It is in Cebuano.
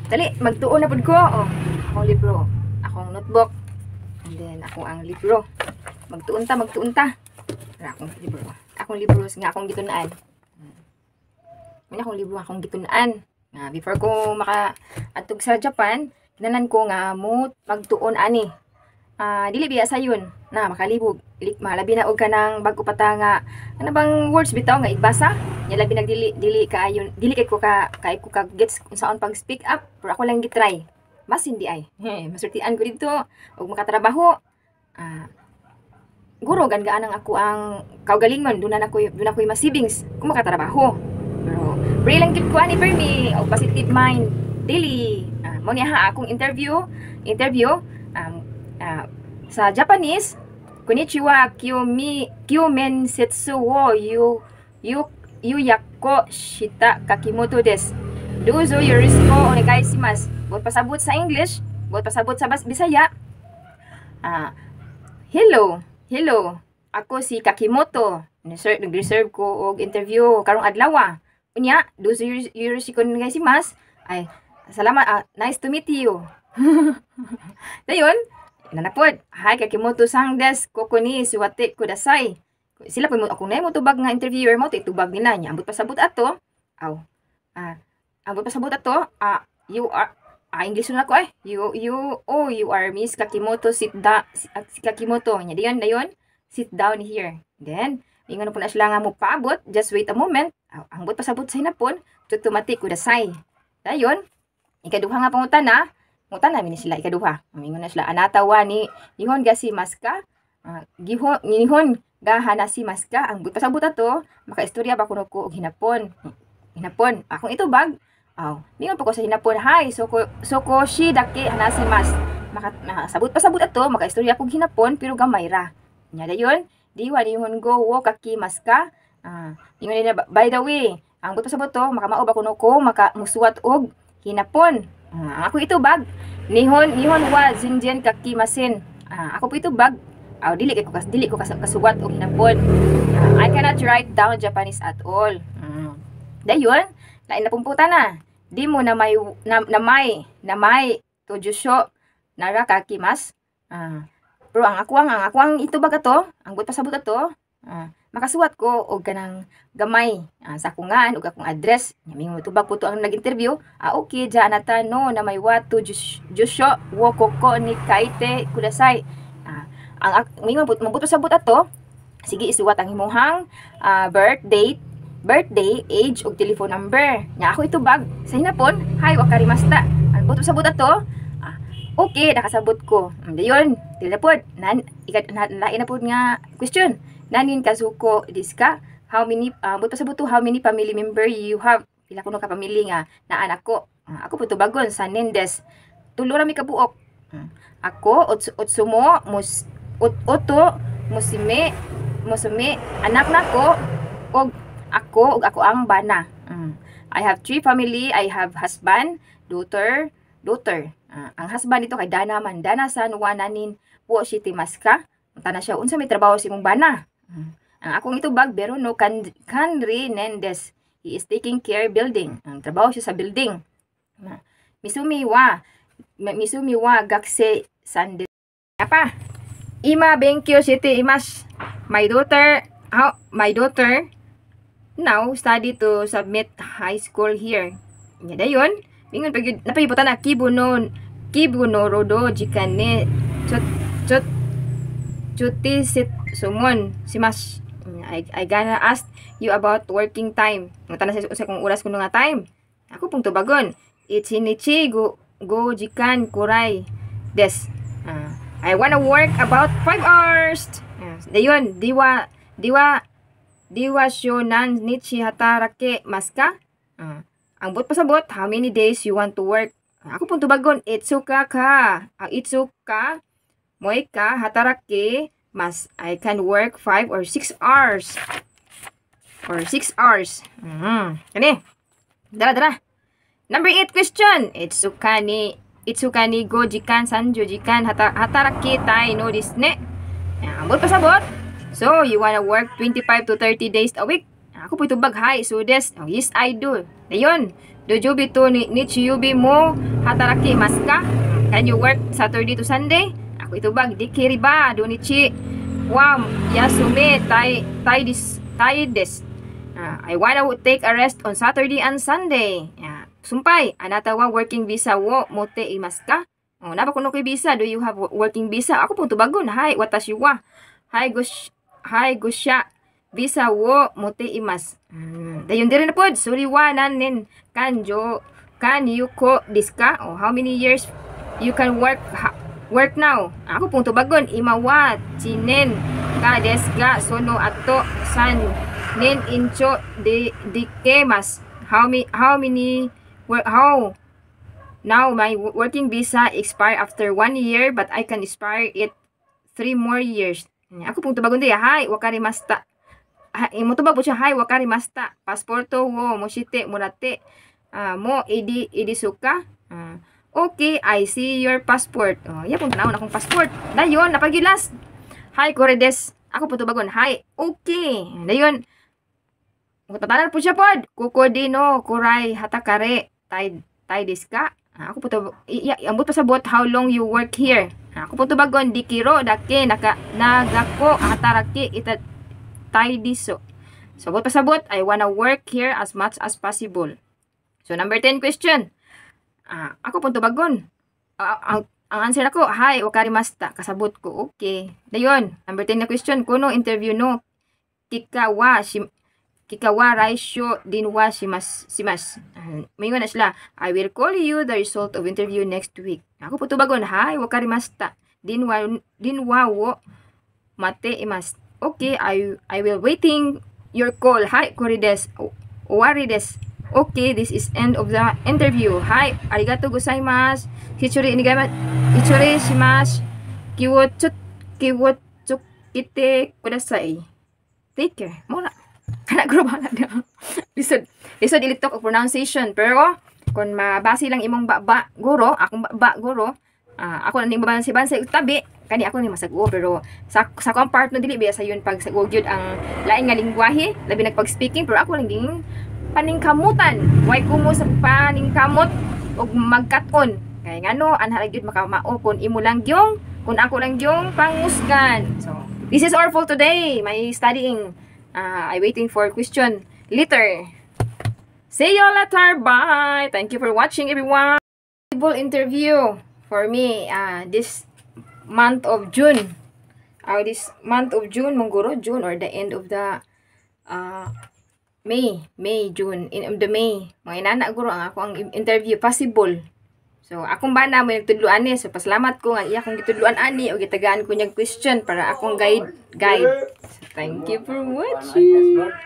Dali, magtuon na pud ko. Oh, akong libro, akong notebook. And then ako ang libro. Magtuon ta, magtuon ta. Ara akong libro. Akong libro nga akong gitun-an. Mao akong libro nga akong gitun-an. Nga before ko maka adtog sa Japan, kinahanglan ko nga mo magtuon ani. Ah, dili biya sayon na makalibog. Dili malabi na og kanang bag-o pa ta nga ano bang words bitaw nga igbasa. Nya labi nag dili dili kaayon dili kay ko ka kay ko ka gets kung saon pag speak up, pero ako lang gitry. Mas hindi ay. Masultian ko dito og makatrabaho. Ah, guro gan ang ako ang kaugalingon, doon ako mas savings kung makatrabaho. Pero pray lang gid ko ani permi og positive mind daily. Ah, mo niya ha akong interview interview sa Japanese, "Konnichiwa, kyumi kyumen setsu wo yu yu yuyako shita Kakimoto desu. Douzo yoroshiku onegai shimasu." Buot pasabot sa English, buot pasabot sa Bisaya. Ah, hello, hello. Ako si Kakimoto. Nag-reserve ko og interview karong adlaw. Unya, "Douzo yoroshiku onegai shimasu." Ay, salamat, ah, nice to meet you. Dayon, nanapod. "Hi, Kakimoto sang desu. Koko ni suwatte kudasai." Sila po mo ako na mo tubag nga interviewer mo tubag nila niya. Ambot pasabot ato. Aw. Ah, ambot pasabot ato. Ah, you are, ah, English na ako eh. You, oh, you are Miss Kakimoto, sit down, si, ah, si Kakimoto. Nya diyon, dayon, sit down here. Then, ingon na po na sila nga mo paabot, "Just wait a moment." Aw, ambot pasabot sa hinapon, "Chotto matte kudasai." Dayon, ikaduha nga pangutana, pangutana mi ni sila ikaduha. Mingon na sila, "Anata wa ni nihon ga shimasu ka?" Ah, gihon nihon ga hanashimasu ka? Ang pasabot ato, makaistorya ba kuno ko og hinapon. Hinapon. Akong itubag, aw, mingon po ko sa hinapon, "Hi, soko sukoshi dake hanasemasu." Maka sabot pasabot ato, makaistorya kog hinapon pero gamay ra. Nya dayon, "Dewa nihongo wo kakimasu ka?" Ah, ingon nila, "By the way," ang buot pasabot to, makamao ba kuno ko maka musuwat og hinapon. Ah, ang ako itubag, Nihon wa zenzen kakimasen." Ah, ako po itubag, aw, dili ko kasuwat og hinapon. Ah, I cannot write down Japanese at all. Dayon, lain na pumputa na. Di mo na may na, na may na may to jusho nara kakimasu. Ah, pero ang ako ang itubag ato, ang buot pasabot ato, ah, makasuwat ko og kanang gamay, ah, sa akong ngan ug akong address. Nya mingon tubag po to ang nag-interview. "Ah, okay, ja anata no namae wa to jusho wo koko ni kaite kudasai." Ah, ang mingon po mabuto sabot ato, sige, isuwat ang imuhang, ah, birth date, birthday, age ug telephone number. Nya ako itubag sa hinapon, "Hi, wakarimashita." Ang buto sabot ato, ah, okay, nakasabot ko. Dayon, dili na pod, nan ikat na, lain na pod nga question. "Nanin kazoku desu ka?" How many, buto sabot to, how many family member you have? Pila kuno ka pamilya nga naa nako. Ah, ako po tubagon, "Sannin desu." Tulo ra mi kabuok. Ako, otsumo, mus, ot, oto, musume, musume, anak nako, og ako, ug ako ang bana. I have three family. I have husband, daughter, daughter. Ah, ang husband dito kay Dana man. "Dana san wa nanin wo shitemasu ka?" Tana siya, unsa may trabaho si imong bana? Ang akong itubag, "Beru no kan kanri nen desu. He is taking care building." Ang trabaho siya sa building. Ah, Musume wa gakusei san desu. Apa? "Ima benkyou shite imasu." My daughter, how, my daughter now study to submit high school here. Nya dayon, mingon pag napahibutan na kibo no rodo jikan ne chot chot chuti sit sumon shimasu. I gonna ask you about working time. Ngutana sa usa kong oras kuno nga time. Ako pong tubagon, "Ichinichi go go jikan kurai desu." Ah, I wanna work about 5 hours. Ah, dayon, "Dewa dewa dewa shu nan nichi hatarake masu ka?" Ah, ang buot pasabot, how many days you want to work? Ako pong tubagon, "Itsuka ka. Ah, itsuka, moika, hatarake masu." I can work 5 or 6 hours. Or 6 hours. Kani. Dara, dara. Number 8 question. Itsuka ni go jikan sanjo jikan hatarake tai no desu ne." Ang buot pasabot, so, you wanna work 25 to 30 days a week? Ako po itubag, "Hi, so desu." Oh, yes, I do. Dayon, Dojubi to ni nichiyubi mo hataraki masu ka? Can you work Saturday to Sunday? Ako itubag, dekireba donichi wa yasumi tai tai des tai desu. I wanna take a rest on Saturday and Sunday. Sumpay, anata wa working visa wo motte imasu ka? Oh, naa ba kuno koy visa? Do you have working visa? Ako pong tubagon. Hai, watashi wa. Hai gush, hai gusha. Visa wo motte imasu. Dayon diri na pod. Sore wa nannen kanjo kan yuko desu ka? Oh, how many years you can work work now? Ako pong tubagon. Ima wa chinen ka desu ga sono ato san nen incho de dikemasu. How many work how Now, my working visa expire after one year, but I can expire it 3 more years. Ako pong tubagon diya, hai, wakarimashita. Mo tubag po siya, hai, wakarimashita. Pasporto wo, moshite, muratte. Mo, idi, idesu ka. Okay, I see your passport. Oh, iya pong tanawon akong passport. Dayon, napagilas. Hai, kore desu. Ako po tubagon, hai, okay. Dayon, tatanan po siya pod. Koko de no, kurai, hatarake, tai, tai desu ka? Ako po to, iya, ambot pa sa bot, how long you work here? Ako po tubagon, dekiru dake, naka, nagaku, hataraki, ita, tai desu. So, bot pa sa bot, I wanna work here as much as possible. So, number 10 question. Ako po tubagon. Ang answer ako, hai, wakarimashita. Kasabot ko, okay. Dayon, number 10 na question, kono interview no, kikka wa, shi, kikka wa raishu denwa shimasu, shimasu. Maingon na sila, I will call you the result of interview next week. Ako po tubagon, hai, wakarimashita. Denwa, denwa wo, matte imasu. Okay, I will waiting your call. Hai, kore desu. Owari desu. Okay, this is end of the interview. Hai, arigato gozaimasu. Hitsuri inigama, hitsuri shimasu. Kiwo chut, kiwo tsukete kudasai. Take care. Mura. Kana guro ba na. Lisod. Lisod ilitok og pronunciation, pero kung mabasi lang imong baba guro, akong baba guro, ako na ning babansi-bansi tabi kani ako ni masag-o, pero sa akong part no, dili biya sayon pag sag-o gyud ang lain nga lingwahe, labi nagpag speaking, pero ako lang ging paningkamutan, way kumo sa paningkamot og magkat-on, kay ngano anha ra gyud makamao kung imo lang gyung kung ako lang gyung pangusgan. So this is all for today, my studying. I waiting for question later. See you later. Bye. Thank you for watching, everyone. Interview for me this month of June. This month of June, mangguro, June or the end of the May, May, June, in of the May. Mga inana guro ang ako ang interview possible. So, akong bana mo nagtudloan ni. So, pasalamat ko nga iya akong gitudloan ani o gitagaan ko niyang question para akong guide guide. So, thank you for watching.